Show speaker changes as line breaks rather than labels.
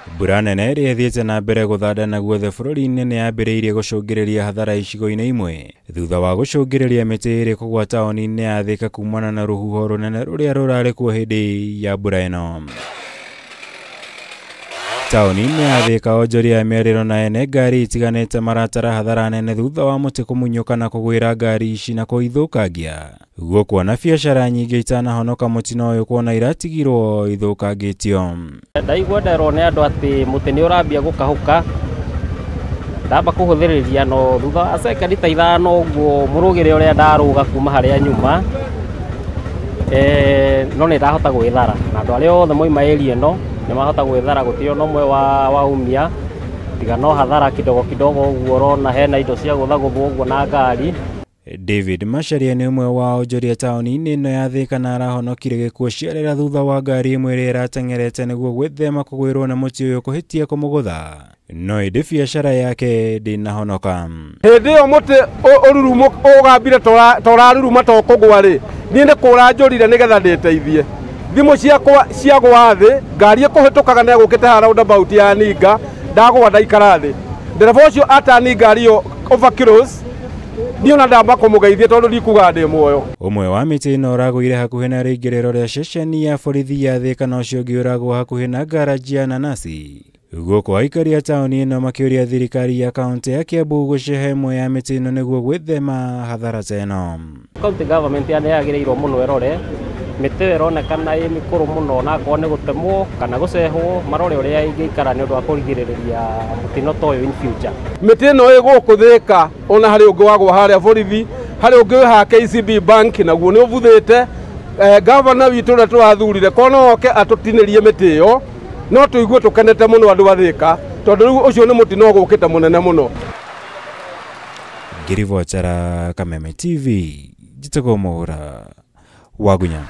Mbura nene ĩrĩa ĩthiĩte na mbere gũthandana guothe bũrũri-inĩ nĩ yambĩrĩirie gũcũngĩrĩria hathara icigo-inĩ imwe thutha wa gũcũngĩrĩria mĩtĩ ĩrĩ kũgwa taũni-inĩ ya Thika kumana na rũhuho rũnene rũrĩa rũrarĩ kuo hĩndĩ ya mbura ĩno. Taũni-inĩ ya Thika onjoria a mĩarĩro na ene ngari itiganĩte maratara hathara nene thutha wa mũtĩ kũmunyũka na kũgwĩra ngari ici na kũithũkangia. Gũkuona biacara nyingĩ itanahonoka mũtino ũyũ kuona iratigirwo ithũkangĩtio.
Ndaigua nderwo nĩ andũ atĩ mũtĩ nĩ ũrambia gũkahũka, ndamba kũhũthĩrĩria no thutha wa sekondi ta ithano ũguo mũrũgĩre ũrĩa ndarũga kuma harĩa nyuma, no nĩ ndahota gwĩthara na andũ arĩa othe moima area ĩno nĩ mahota gwĩthara, gũtirĩ ona ũmwe waumia tiga no hathara kidogo kidogo ũguo ũrona hena indo cia gũthagũthwo ũguo na ngari.
David Macharia nĩ ũmwe wa onjoria taũni-inĩ ĩno ya Thika na arahonokire gĩkuũ ciarĩra thutha wa ngari ĩmwe ĩrĩa ĩrateng'erete nĩguo gwĩthema kũgwĩrwo nĩ mũtĩ ũyũ kũhĩtia kũmũgũtha, no ĩndĩ biacara yake ndĩnahonoka.
Hĩndĩ ĩyo mũtĩ ũgambire ta ũraruruma ta ũkũgwa rĩ, niĩ nĩ kũra njũrire nĩgetha ndĩteithie. Thimũ ciakwa ciagwa thĩ, ngari ĩkũhĩtũkaga nĩ egũkĩte haha roundabout ya Ninga, ndagwa ndaikara thĩ. Ndereba ũcio atani ngari ĩyo overcross, niĩ ona ndamba kũmũgeithia tondũ ndikuga ndĩ muoyo.
Ũmwe wa mĩtĩ ĩno ũragũire hakuhĩ na rĩingĩrĩro rĩa ceceni ya borithi ya Thika na ũcio ũngĩ ũragũa hakuhĩ na ngaraji ya Nanasi. Gũkũ aikari a taũni ĩno makĩũria thirikari ya kaũntĩ ya Kiambu gũcihe ĩmwe ya mĩtĩ ĩno nĩguo gwĩthema hathara ta ĩno.
County government ya nĩyagĩrĩirwo mũno ĩrore mĩtĩ ĩyo ĩronekana ĩ mĩkũrũ mũno, na akorwo nĩ gũtemwo kana gũcehwo marore ũrĩa ĩngĩikara nĩ ũndũ wa kũrigĩrĩria mũtino ta ũyũ in future.
Mĩtĩ ĩno ĩ gũkũ Thika ona harĩ ũngĩ wagwa harĩa borithi, harĩ ũngĩ wĩ haha KCB Bank naguo nĩ ũbuthĩte. Gavana witũ ũrĩa tũrathurire korwo no oke atũtinĩrie mĩtĩ ĩyo no tũigue tũkenete mũno andũ a Thika, tondũ rĩu ũcio nĩ mũtino ũgũkĩte mũnene mũno.
Ngĩribotera Kameme TV, njĩtagwo Mũhũra wa Gunya.